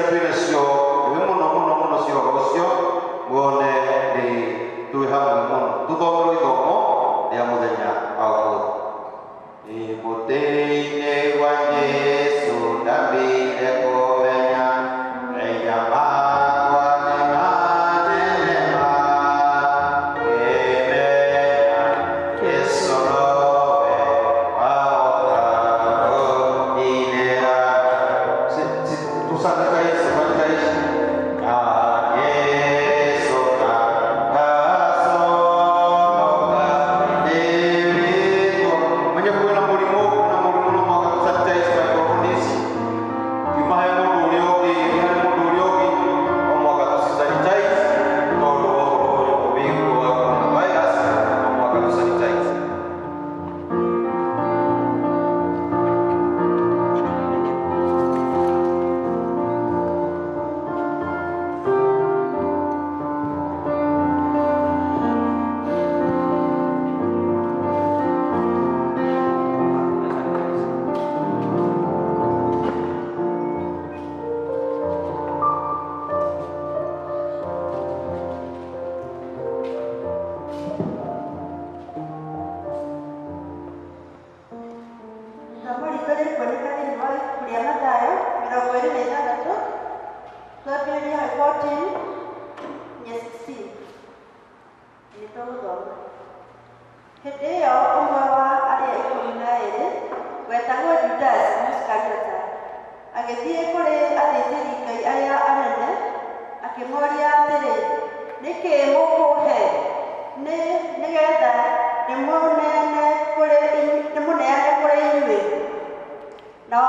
Iria twĩ nacio nĩ mũno mũno mũno cia ũhoro ũcio, muone nĩ twĩ hamwe mũno. Tũthomerwo ithomo rĩa mũthenya wa ũmũthĩ. Nĩ mũtĩ-inĩ wa Jesu ndambire kũmenya mehia makwa nĩ manene ma, ngĩmenya Jesu nowe wahota kũndinĩra. Tusanitize, sanitize. Na Jesu ngaconoka ndĩrĩtwo. Menya kwĩna mũrimũ, kwĩna mũrimũ no mũhaka tũ sanitize microphone ici. Kiuma he mũndũ ũrĩa ũngĩ, gĩthiĩ harĩ mũndũ ũrĩa ũngĩ, no mũhaka tũ sanitize tondũ wa ũhoro ũyũ wĩkuo wa coronavirus, no mũhaka tũ sanitize. Ithomo ritũ rĩkuoneka thĩinĩ wa ibuku rĩa Mathayo 26, twambĩrĩrie hau 14 nginya 16. Nĩ tũgũthoma. Hĩndĩ ĩyo ũmwe wa arĩa 12 wetagwo Judasi Mũisikariota agĩthiĩ kũrĩ athĩnjĩri-Ngai arĩa anene akĩmoria atĩrĩ, "Nĩ kĩĩ mũkũhe nĩ nĩgetha ndĩmũneane kũrĩ ndĩmũneane kũrĩ inyuĩ?" Nao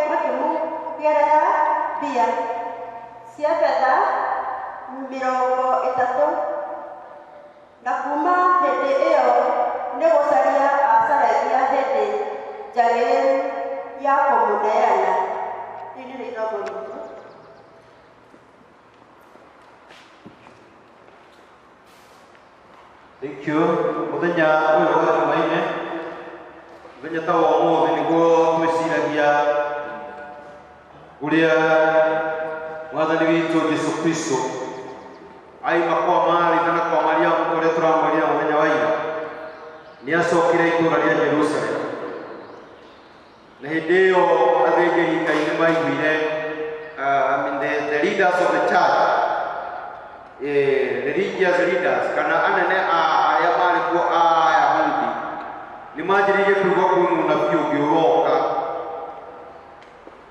makĩmũgerera mbia cia betha 30. Na kuuma hĩndĩ ĩyo nĩ gũcaria acaragia hĩndĩ njagĩrĩru ya kũmũneana. Rĩu nĩrĩo ithomo ritũ. Thank you. Mũthenya ũyũ wa Jumaine, mũthenya ta wa ũmũthĩ nĩguo twĩciragia ũrĩa Mwathani witũ Jesu Kristo aima kwa Maritha na kwa Mariamu ta ũrĩa tũramwĩrire mũthenya wa ira, nĩ acokire itũũra rĩa Jerusalem. Na hĩndĩ ĩyo athĩnjĩri Ngai nĩ maiguire, I mean the leaders of the church, religious leaders, kana anene a arĩa marĩ kuo a Ayahudi, nĩ manjĩrĩirie kũigua kwĩ mũnabii ũngĩ ũroka,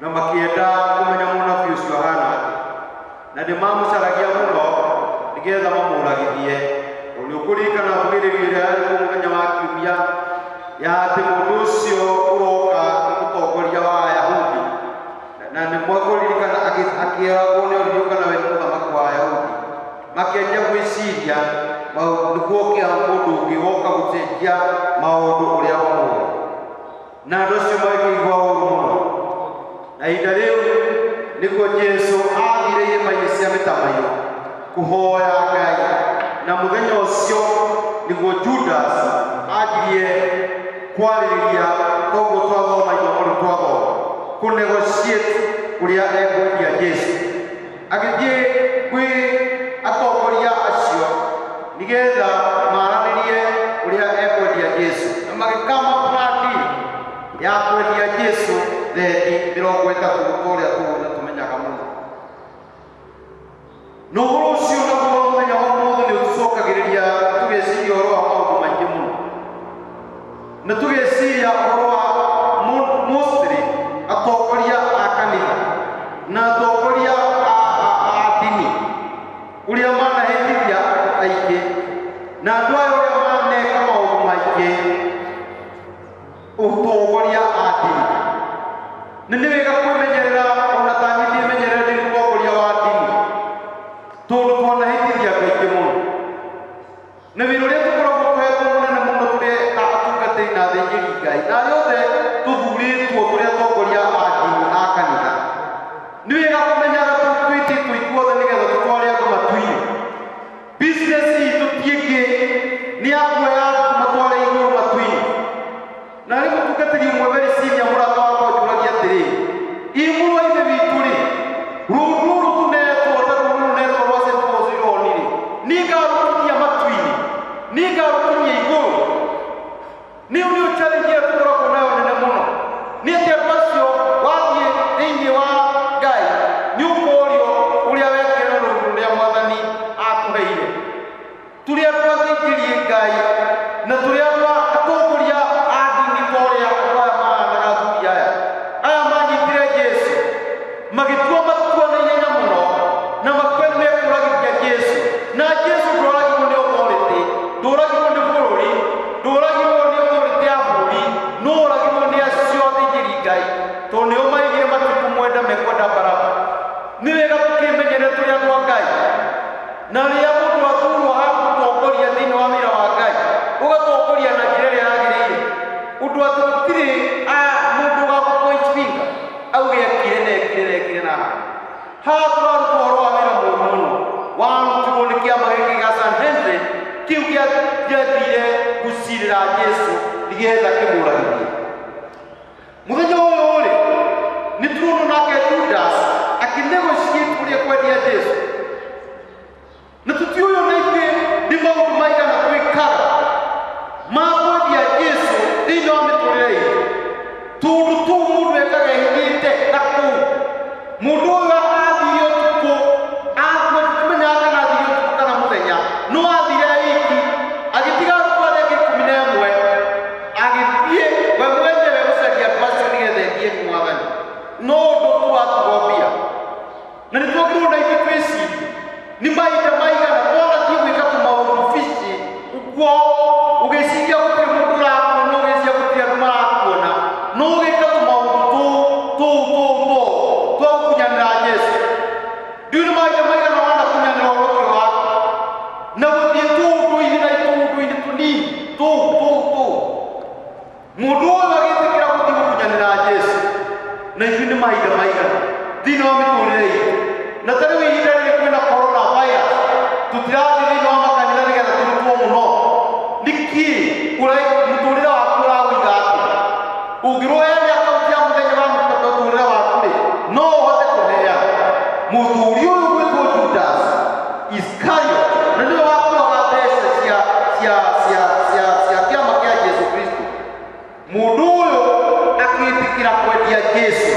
na makĩenda kũmenya mũnabii ũcio ahana atĩa, na nĩ mamũcaragia mũno nĩgetha mamũragithie. Tondũ nĩ ũkũririkana mbugĩrĩrio ĩrĩa yarĩ kuo mũthenya wa kiumia ya atĩ mũndũ ũcio ũroka nĩ mũtongoria wa Ayahudi, na nĩ mwekũririkana akĩragwo nĩ oririo kana we nĩ mũthamaki wa Ayahudi. Makĩanjia gwĩciria nĩguokĩa mũndũ ũngĩ woka gũcenjia maũndũ ũrĩa moĩ, na andũ acio magĩkĩigua ũru mũno. Na ihinda rĩu nĩguo Jesu athire irĩma-inĩ cia mĩtamaiyũ kũhoya Ngai, na mũthenya ũcio nĩguo Judas anjirie kwarĩrĩria, toguo twathoma ithomo rĩu twathoma, kũ negotiate ũrĩa ekwendia Jesu. Agĩthiĩ kwĩ atongoria acio nĩgetha maranĩrie ũrĩa ekwendia Jesu, na magĩkama plan ya kwendia Jesu thendi 30, ta ũrĩa tũĩ na tũmenyaga mũno. Na ũhoro ũcio naguo wa mũthenya wa ũmũthĩ nĩ ũtũcokagĩrĩria tũgeciria ũhoro wa maũndũ maingĩ mũno, na tũgeciria ũhoro wa mostly atongoria a kanitha na atongoria a ndini, ũrĩa manahĩtithia andũ aingĩ, na andũ aya ũrĩa maneka maũndũ maingĩ ũtongoria a ndini. Na nĩ wega kwĩmenyerera, ona ta niĩ ndĩmenyerere ndĩ mũtongoria wa ndini, tondũ twanahĩtithia andũ aingĩ mũno. Na wĩra ũrĩa tũkoragwo tũhetwo mũnene mũno tũrĩ ta atungatĩri na athĩnjĩri Ngai na arĩa othe tũthurĩtwo tũrĩ atongoria a ndini a kanitha, nĩ wega kũmenyaga twĩtĩtwo ithuothe nĩgetha tũtware andũ matu-inĩ. Business itũ ti ĩngĩ, nĩ ya kuoya andũ tũmatware igũrũ matu-inĩ. Na rĩ mũtungatĩri ũmwe very senior mũrata wakwa anjũragia atĩrĩrĩ, ĩ mũrũ wa ithe witũ rĩ, Atĩ gũtirĩ mũndũ wa gũ point finger auge ekire na ekire na ekire na haha. Haha tũrarutwo ũhoro wa wĩra mũũru mũno warutirwo nĩ kĩama gĩkĩ gĩa Sanhedrin kĩu gĩathire gũcirĩra Jesu nĩgetha kĩmũragithie. Mũthenya ũyũ rĩ, nĩ tuono nake Judas akĩnegotiate ũrĩa kwendia Jesu. Na tũtiũĩ ona ithuĩ nĩ maũndũ maigana twĩkaga ma kwendia Jesu thĩinĩ wa mĩtũrĩre itũ. Tũũndũ tũu mũndũ ekaga ehithĩte na kũu. Mũndũ ũyũ athire ũtukũ, tũtimenyaga kana athire ũtukũ kana mũthenya, no athire iki, agĩtiga arutwo arĩa angĩ 11, agĩthiĩ we mwenyewe gũcaria andũ acio nĩgetha endie Mwathani. No ũndũ tu watigwo mbia. Na nĩ twagĩrĩirwo na ithuĩ twĩcirie nĩ mahinda maigana twanathiĩ gwĩka tũmaũndũ bici ũguo, ũgĩciria gũtirĩ mũndũ ũrakuona, ũgĩciria gũtirĩ andũ marakuona, no ũgĩka tũmaũndũ tũu tũu tũu tũu twa gũkunyanĩra Jesu. Ndiũĩ nĩ mahinda maigana wanakunyanĩra ũhoro waku na gũthiĩ tũũndũ-inĩ na tũũndũ-inĩ tũnini tũu tũu tũu. Mũndũ ũyũ agĩtĩkĩra gũthiĩ gũkunyanĩra Jesu, na ithuĩ nĩ mahinda maigana thĩinĩ wa mĩtũrĩre itũ. Na ta rĩu ihinda rĩrĩ kwĩna corona virus, tũtirathiĩ thĩinĩ wa makanitha nĩgetha tũrutwo mũno. Nĩkĩ mũtũrĩre waku ũrawũiga atĩa? Ũngĩrwo ũheane akaunti ya mũthenya wa mũtũrĩre waku rĩ, no ũhote kũheana. Mũthuri ũyũ gwĩtwo Judas Iscariot, na nĩwe wakuaga mbeca cia cia cia cia cia kĩama kĩa Jesu Kristo. Mũndũ ũyũ akĩtĩkĩra kwendia Jesu.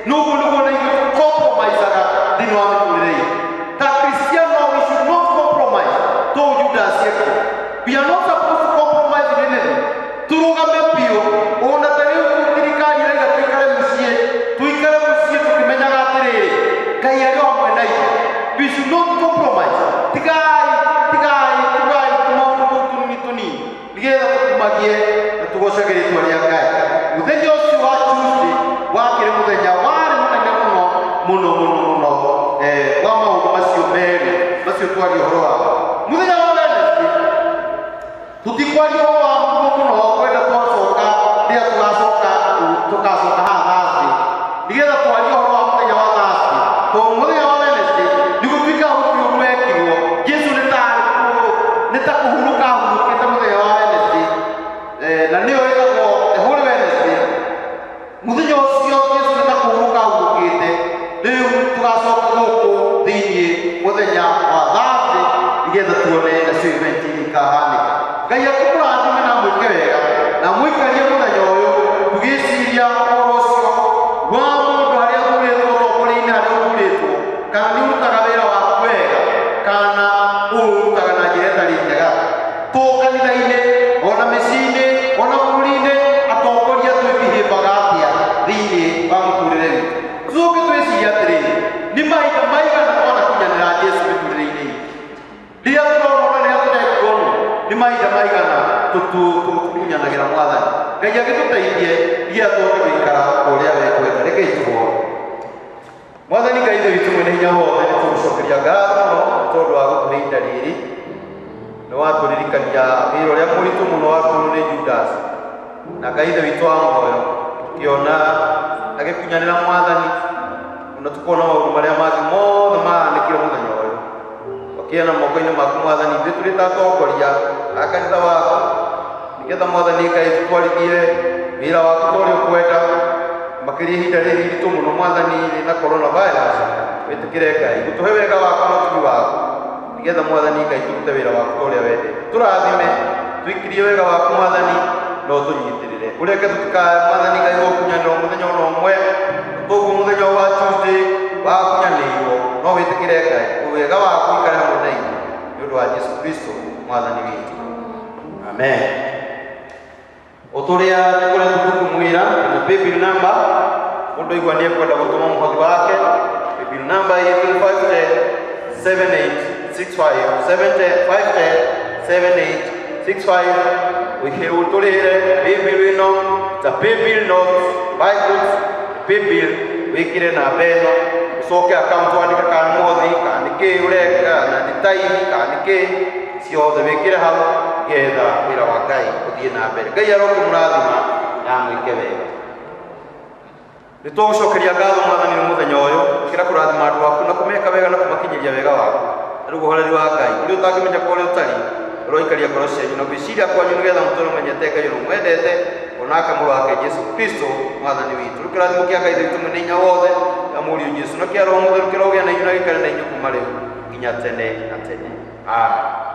Noguo nĩguo na ithuĩ tũcompromisaga thĩinĩ wa mĩtũrĩre itũ. Ta Cristiano, we should not compromise to Judas ekire. We are not supposed to compromise in anything. Tũrũgame biũ, ona ta rĩu thirikari ĩraiga tũikare mũciĩ, tũikare mũciĩ tũkĩmenyaga atĩrĩrĩ, Ngai arĩ o hamwe na ithuĩ. We should not compromise. Tigai, tigai, tigai tũmaũndũ tũu tũnini tũnini nĩgetha tũkumagie na tũgocage rĩtwa rĩa Ngai. Mũthenya ũcio wa Tuesday wakĩrĩ mũthenya warĩ mũnene mũno mũno mũno mũno wa maũndũ macio merĩ macio twaria ũhoro wamo. Mũthenya wa Wednesday tũtikwaria ũhoro wa mũno mũno, kwenda twacoka rĩrĩa tũgacoka tũgacoka haha Thursday nĩgetha twarie ũhoro wa mũthenya wa Thursday, tondũ mũthenya wa Wednesday nĩ gũtuĩkaga gũtirĩ ũndũ wekirwo. Jesu nĩ ta kũhurũka ahurũkĩte mũthenya wa Wednesday, na nĩyo ĩtagwo the Holy Wednesday. Mũthenya ũcio Jesu nĩ ta kũhurũka ahurũkĩte. Rĩu tũgacoka gũkũ thĩinĩ mũthenya wa Thursday nĩgetha tuone nacio event iria ikahanĩka. Ngai akĩmũrathime na amwĩke wega na amũikarie mũthenya ũyũ tũgĩciria ũhoro ũcio wa mũndũ harĩa athurĩtwo ũtongoria-inĩ, harĩa ũthurĩtwo, kana nĩ ũrutaga wĩra waku wega kana ũrutaga na njĩra ĩtarĩ njega. Tũ kanitha-inĩ, ona mĩciĩ-inĩ, ona bũrũri-inĩ, atongoria twĩbihĩbaga atĩa thĩinĩ wa mũtũrĩre witũ? Tũcoke twĩcirie atĩrĩrĩ, nĩ mahinda maigana twanakunyanĩra Jesu mĩtũrĩre-inĩ itũ? Rĩrĩa tũrona ona rĩrĩa tũrekuonwo, nĩ mahinda maigana tũkunyanagĩra Mwathani? Ngai agĩtũteithie nĩgetha tũhote gũikara o ũrĩa we ekwenda. Rekei tũhoe. Mwathani Ngai Ithe witũ mwene hinya wothe, nĩ tũgũcokeria ngatho mũno tondũ wa gũtũhe ihinda rĩrĩ. Nĩ watũririkania wĩra ũrĩa mũritũ mũno warutirwo nĩ Judas, na Ngai Ithe witũ wa muoyo, tũkĩona agĩkunyanĩra Mwathani, ona tũkona maũndũ marĩa mangĩ mothe mahanĩkire mũthenya ũyũ. Ũkĩena moko-inĩ maku Mwathani, ithuĩ tũrĩ ta atongoria a kanitha waku, nĩgetha Mwathani Ngai tũtwarithie wĩra waku ta ũrĩa ũkwenda, makĩria ihinda rĩrĩ iritũ mũno Mwathani rĩna coronavirus. Wĩtĩkĩre Ngai gũtũhe wega waku na ũtugi waku, nĩgetha Mwathani Ngai tũrute wĩra waku ta ũrĩa wendete. Tũrathime, tũikirie wega waku Mwathani, na ũtũnyitĩrĩre. Ũreke tũtikae Mwathani Ngai gũkunyanĩrwo mũthenya ona ũmwe, toguo mũthenya wa Tuesday wakunyanĩirwo, no wĩtĩkĩre Ngai wega waku ũikare hamwe na ithuĩ nĩ ũndũ wa Jesu Kristo Mwathani witũ. Amen. O tũrĩa tũkoretwo tũkĩmwĩra na paybill number, mũndũ aigua nĩ ekwenda gũtũma mũhothi wake, paybill number itũ nĩ 510 7865, 7 510 7865. Ũtũrĩhĩre paybill ĩno ta paybill, not buy goods paybill, wĩkĩre namba ĩno, ũcoke account wandĩke kana nĩ mũhothi kana nĩ kĩ ũreka na nĩ tithe kana nĩ kĩ ciothe wĩkĩre hau nĩgetha wĩra wa Ngai ũthiĩ na mbere. Ngai arokĩmũrathima na Nĩ tũgũcokeria ngatho Mwathani nĩ mũthenya ũyũ, kĩra kũrathima andũ aku na kũmeka wega na kũmakinyĩria wega waku. Na rĩu ũhoreri wa Ngai ũrĩa ũtangĩmenya kwa ũrĩa ũtariĩ, ũroikaria ngoro cianyu na gwĩciria kwanyu nĩgetha mũtũũre mũmenyete Ngai ũrĩa mũmwendete, o nake Mũrũ wake Jesu Kristo Mwathani witũ. Rĩu kĩrathimo kĩa Ngai Ithe witũ mwene hinya wothe, kĩa Mũriũ Jesu, na kĩa Roho Mũtheru kĩrogĩa na inyuĩ na gĩikare na inyuĩ kuma rĩu nginya tene na tene. Amen.